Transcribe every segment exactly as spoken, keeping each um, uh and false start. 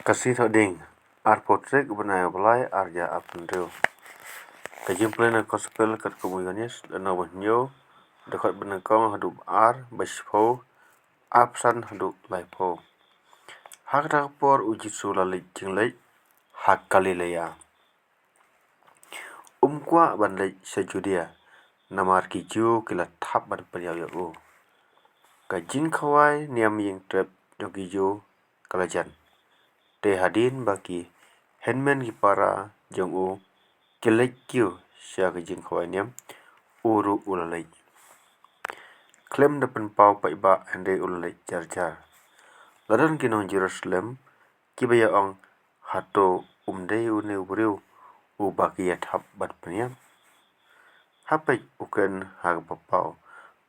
Ka Sngi Thohdieng, arphew tarik u bnai Blai, arhajar arphew hynriew. Ka jingpule na Gospel katkum u Ïoannis, lynnong ba hynñiew, dkhot ba nyngkong haduh ba ar, ba shiphew, arphew san haduh laiphew. Ha kata ka por u Jisu u la leit jingleit ha Galilea. Um kwah ban leit sha Judia, namar ki Jiw ki la thap ban pynïap ïa u. Ka jingkhawai niam ïing trep jong ki Jiw ka la jan. Te hadien ba ki hynmen ki para jong u ki leit kiew sha ka jingkhawai niam, u ruh u la leit. Khlem da pynpaw paidbah hynrei u la leit jar jar. La don ki nong Jerusalem kiba ïa ong, hato um dei une u briew uba ki ïa thap ban pynïap? Ha peit, u kren ha kaba paw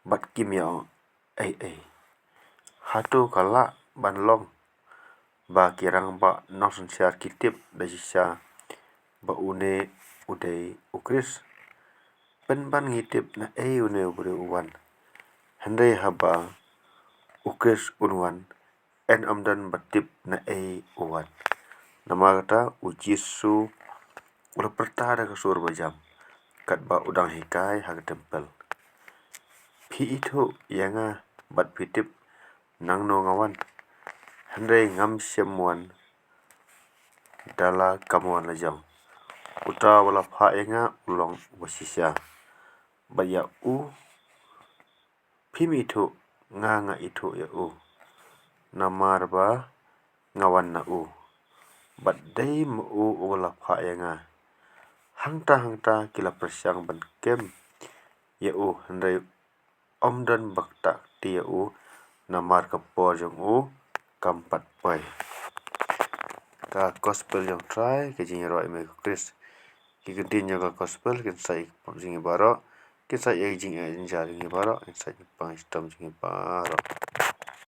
bad kim ïa ong ei ei. Hato ka lah ban long ba ki rangbah nongsynshar ki tip da shisha ba une u dei u Khrist? Pynban ngi tip na ei une u briew u wan. Hynrei haba u Khrist un wan, yn ym don ba tip na ei u wan. Namar kata u Jisu u la pyrta da ka sur ba jam, katba u dang hikai ha ka templ. Phi ithuh ïa nga bad phi tip nangno nga wan. Hynrei ngam shym wan da la kam wan la jong. Uta uba la phah ïa nga u long uba shisha. Bad ïa u phim ithuh, nga nga ithuh ïa u. Namar ba nga wan na u, bad dei ma u uba la phah ïa nga. Hangta hangta ki la pyrshang ban kem ïa u, hynrei ym don ba ktah kti ïa u, namar ka por jong u kam pat poi. Ka Gospel jong U Trai, ka jingïaroh ïa me ko Khrist. Ki kyntien jong ka Gospel kin sa ïa ka pop jong ngi baroh, kin sa ïa ka jingeh jynjar jong ngi baroh, kin sa ïa ka pang shitom jong ngi baroh.